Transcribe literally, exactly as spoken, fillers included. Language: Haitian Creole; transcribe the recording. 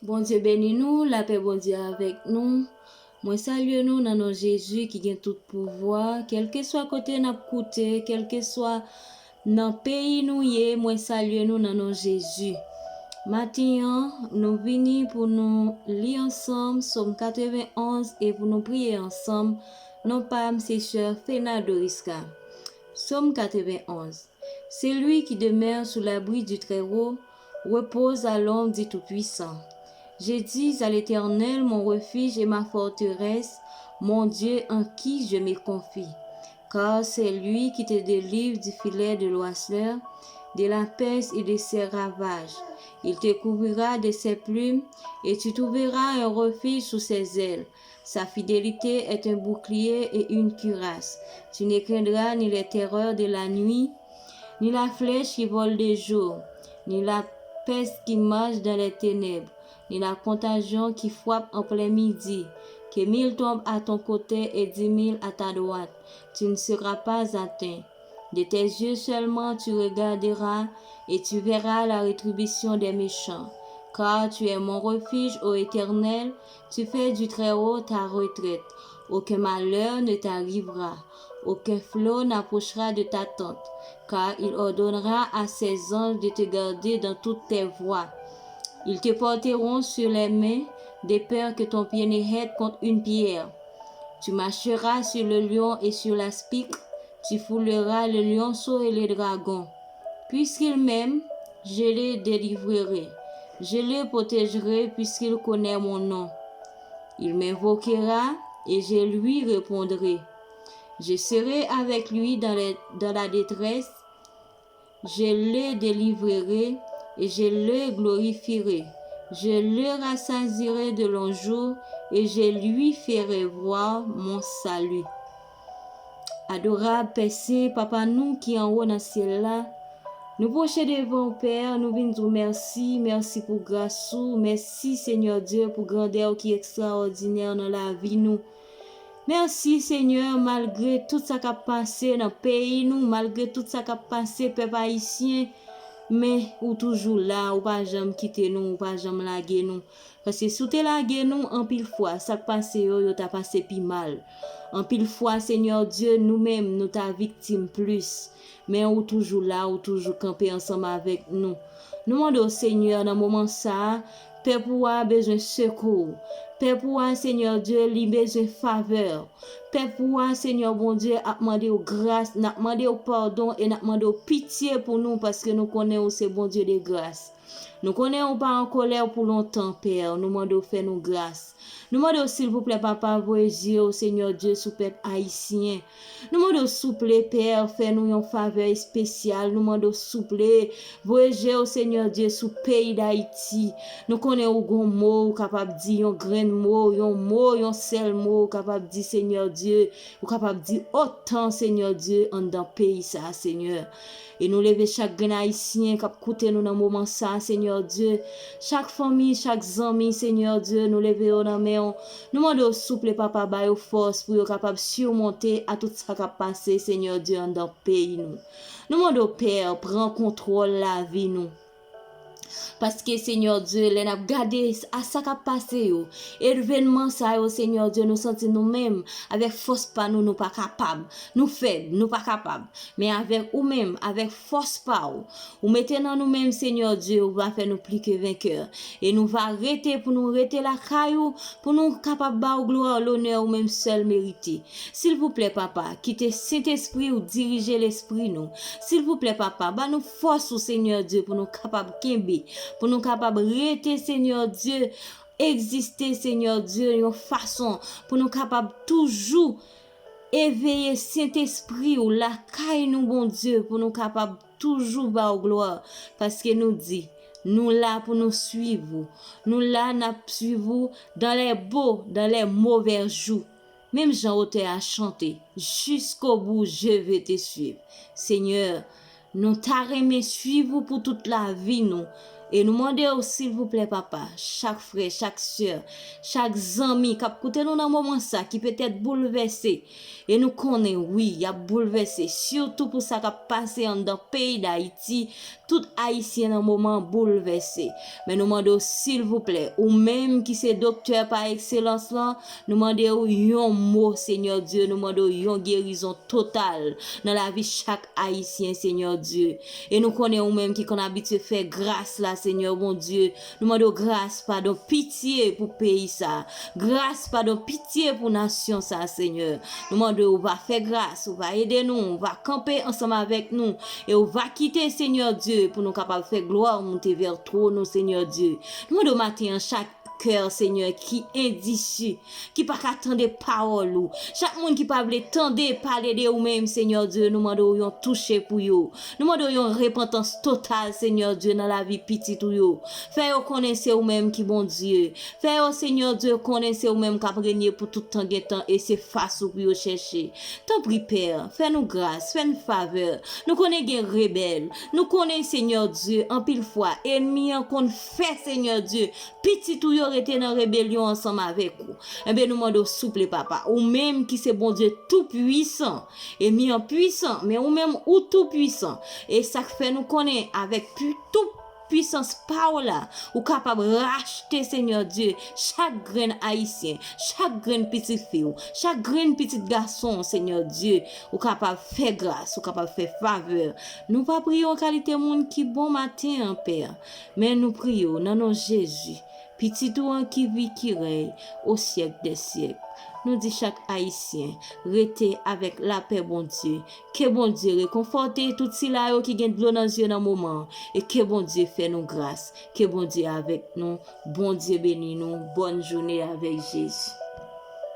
Bondye beni nou, lapè Bondye avèk nou. Mwen salye nou nan non Jezi ki gen tout pouvwa, kèlkeswa kote n ap koute, kèlkeswa nan peyi nou ye, mwen salye nou nan non Jezi. Maten an, nou vini pou nou li ansanm Sòm katrevenn onz e pou nou priye ansanm. Non pa m se sè Fena Doriska. Sòm katrevenn onz. Celui qui demeure sous l'abri du Très-Haut repose à l'ombre du Tout-Puissant. Je dis à l'Éternel, mon refuge et ma forteresse, mon Dieu en qui je me confie. Car c'est lui qui te délivre du filet de l'oiseleur, de la peste et de ses ravages. Il te couvrira de ses plumes, et tu trouveras un refuge sous ses ailes. Sa fidelite est un bouclier et une cuirasse. Tu ne craindras ni les terreurs de la nuit, ni la flèche qui vole de jour, ni la peste qui marche dans les ténèbres, ni la contagion qui frappe en plein midi. Que mille tombent à ton côté et dix mille à ta droite, tu ne seras pas atteint. De tes yeux seulement tu regarderas et tu verras la rétribution des méchants. Car tu es mon refuge, ô Éternel, tu fais du Très-Haut ta retraite. Aucun malheur ne t'arrivera, aucun fléau n'approchera de ta tente, car il ordonnera à ses anges de te garder dans toutes tes voies. Ils te porteront sur les mains, de peur que ton pied ne heurte contre une pierre. Tu marcheras sur le lion et sur l'aspic, tu fouleras le lionceau et le dragon. Puisqu'il m'aime, je le délivrerai, je le protégerai puisqu'il connaît mon nom. Il m'invoquera et je lui répondrai. Je serai avec lui dans les- dans la détresse, je le délivrerai et je le glorifierai. Je le rassasierai de longs jours et je lui ferai voir mon salut. Adorab Pè Sen, Papa nou ki anwo nan syèl la, nou pwoche devan w, Pè, nou vin di w mèsi, mèsi pou gras ou, mèsi, Senyè Dye, pou grandè w ki ekstraòdinè nan lavi nou. Mèsi, Senyè, malgre tout sa k ap pase nan peyi nou, malgre tout sa k ap pase pèp ayisyen, men ou toujou la, ou pa janm kite nou, ou pa janm lage nou. Paske si w te lage nou, anpil fwa, sa k pase yo, yo ta pase pi mal. Anpil fwa, Senyè Dye, nou menm, nou ta viktim plis. Men ou toujou la, ou toujou kanpe ansanm avèk nou. Nou mande w, Senyè, nan moman sa a, pèp ou a bezwen sekou. Pèp ou a, Senyè Dye, li bezwen favè. Pèp ou a, Senyè Bondye, ap mande w gras, n ap mande w padon e n ap mande w pitye pou nou, paske nou konnen ou se Bondye de gras. Nou konnen ou pa an kòlè pou lontan, Pè. Nou mande w fè nou gras. Nou mande w, silvouplè, Papa, voye zye w, Senyè Dye, sou pèp ayisyen. Nou mande w, souple, Pè, fè nou yon favè espesyal. Nou mande w, souple, voye zye w, Senyè Dye, sou peyi Dayiti. Nou konnen ou gon mo ou kapab di, yon grenn mo, yon mo, yon sèl mo ou kapab di, Senyè Dye. Ou kapab di otan, Senyè Dye, anndan peyi sa a, Senyè. E nou leve chak grenn ayisyen k ap koute nou nan moman sa a, Senyè Dye. Chak fanmi, chak zanmi, Senyè Dye, nou leve yo nan men w. Nou mande w, souple, Papa, ba yo fòs pou yo kapab simonte a tout sa k ap pase, Senyè Dye, anndan peyi nou. Nou mande w, Pè, pran kontwòl lavi nou. Paske, Senyè Dye, lè n ap gade a sa k ap pase yo, evènman sa yo, Senyè Dye, nou santi nou menm, avèk fòs pa nou, nou pa kapab. Nou fèb, nou pa kapab. Men avèk ou menm, avèk fòs pa w, ou mete nan nou menm, Senyè Dye, ou va fè nou pli ke venkè. E nou va rete pou nou rete lakay ou, pou nou kapab ba w glwa, lonè ou menm sèl merite. Silvouplè, Papa, kite Sentespri w dirije lespri nou. Silvouplè, Papa, ba nou fòs ou, Senyè Dye, pou nou kapab kenbe, pou nou kapab rete, Senyè Dye, egziste, Senyè Dye, yon fason pou nou kapab toujou eveye Sentespri w lakay nou, Bondye, pou nou kapab toujou ba w glwa, paske nou di, nou la pou nou swiv ou. Nou la, n ap swiv ou dans les beaux, dans les mauvais jours. Menm jan otè a chante, Jusqu'au bout, je veux te suivre. Senyè, nou ta renmen swiv ou pou tout lavi nou. E nou mande w, silvouplè, Papa, chak frè, chak sè, chak zanmi k ap koute nou nan moman sa, ki petèt boulvèse, e nou konnen, wi, y ap boulvèse, sitou pou sa k ap pase anndan peyi Dayiti, tout Ayisyen nan moman an boulvèse. Men nou mande w, silvouplè, ou menm ki se doktè pa ekselans lan, nou mande w yon mo, Senyè Dye, nou mande w yon gerizon total nan lavi chak Ayisyen, Senyè Dye. E nou konnen ou menm ki konn abitye fè gras la, Senyè Bondye. Nou mande w gras, padon, pitye pou peyi sa. Gras, padon, pitye pou nasyon sa, Senyè. Nou mande w, ou va fè gras, ou va ede nou, ou va kanpe ansanm avèk nou, e ou va kite, Senyè Dye, pou nou kapab fè glwa w moute vè twòn ou, Senyè Dye. Nou mande w maten an, chak kè, Senyè, ki endisi, ki pa ka tande pawòl ou. Chak moun ki pa vle tande pale de ou menm, Senyè Dye, nou mande w yon touche pou yo. Nou mande w yon repantans total, Senyè Dye, nan lavi pitit ou yo. Fè yo konnen se ou menm ki Bondye. Fè yo, Senyè Dye, konnen se ou menm k ap renye pou tout tan gen tan e se fas ou pou yo chèche. Tanpri, Pè, fè nou gras, fè n favè. Nou konnen gen rebèl. Nou konnen, Senyè Dye, anpil fwa, ènmi an konn fè, Senyè Dye, pitit ou yo rete nan rebelyon ansanm avèk ou. Enben, nou mande w, souple, Papa, ou menm ki se Bondye toupwisan. Ènmi an pwisan, men ou menm ou toupwisan. E sa k fè nou konnen avèk pi-, tou pwisans pa w la, ou kapab rachte, Senyè Dye, chak grenn Ayisyen, chak grenn pitit fi w, chak grenn pitit gason w, Senyè Dye, ou kapab fè gras, ou kapab fè favè. Nou pa priye w an kalite moun ki bon maten an, Pè, men nou priye w nan non Jezi, Pitit ou an ki vi, ki rèy o syèk dè syèk. Nou di chak Ayisyen, rete avèk lapè Bondye. Ke Bondye rekonfòte tout sila yo ki gen dlo nan zye nan moman an, e ke Bondye fè nou gras. Ke Bondye avèk nou. Bondye beni nou. Bòn jounen avèk Jezi.